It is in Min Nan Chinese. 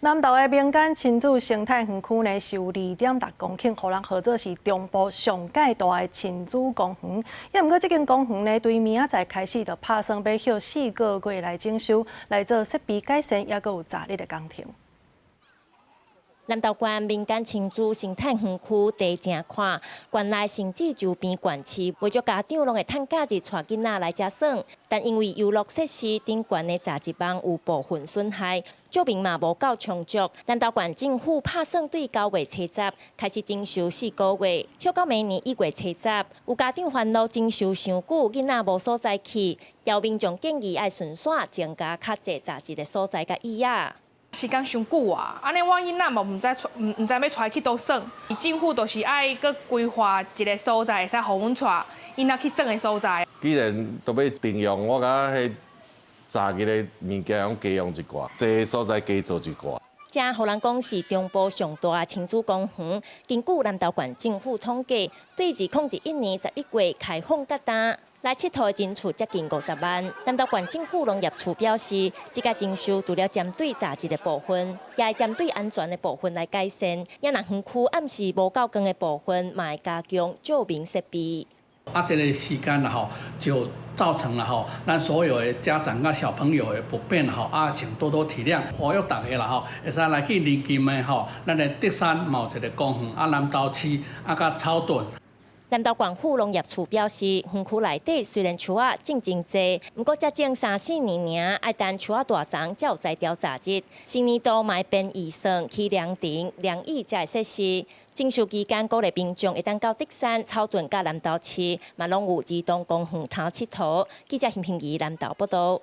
南投的民間親子生態園區呢，是有2.6公頃，予人號做是中部上蓋大的親子公園。也毋過，這間公園呢，對明仔載開始就拍算欲歇4個月來整修，來做設備改善，抑閣有雜日的工程。南投縣民間親子生態園區地誠闊，縣內甚至周邊縣市，袂少家長攏會趁假日帶囡仔來遮耍。但因為遊樂設施頂懸的雜誌網有部分損害，照明嘛無夠充足。南投縣政府拍算對9月初10開始整修四個月，歇到明年1月初10。有家長煩惱整修傷久，囡仔無所在去，有民眾建議愛順紲增加較濟雜誌的所在佮椅仔。時間傷久啊！按呢阮囡仔嘛毋知毋知欲帶去佗耍。政府就是愛閣規劃一个所在，會使予阮帶囡仔去耍的所在。既然都欲重用，我感覺彼雜日的物件攏加用一寡，這所在加做一寡。這予人講是中部上大的親子公園。根據南投縣政府統計，對2021年11月開放到今，來𨑨迌的人次接近50萬。南投縣政府農業處表示，這个整修除了針對雜誌的部分，也會針對安全的部分來改善。也若園區暗時無夠光的部分，嘛會加強照明設備。啊，這个時間啦吼，就造成了吼，咱所有的家長佮小朋友的不便吼，啊，請多多體諒，呼籲大家啦吼，會使來去鄰近的吼，咱的德山嘛有一个公園，啊，南投市啊，佮草屯。南投縣府農業處表示，園區內底雖然樹仔種真濟，毋過才種三四年爾，愛等樹仔大叢才有才調雜日。新年度嘛會編預算起涼亭、涼椅遮的設施。整修期間，鼓勵民眾會當到德山、草屯佮南投市，嘛攏有兒童公園通𨑨迌。記者邢平儀南投報道。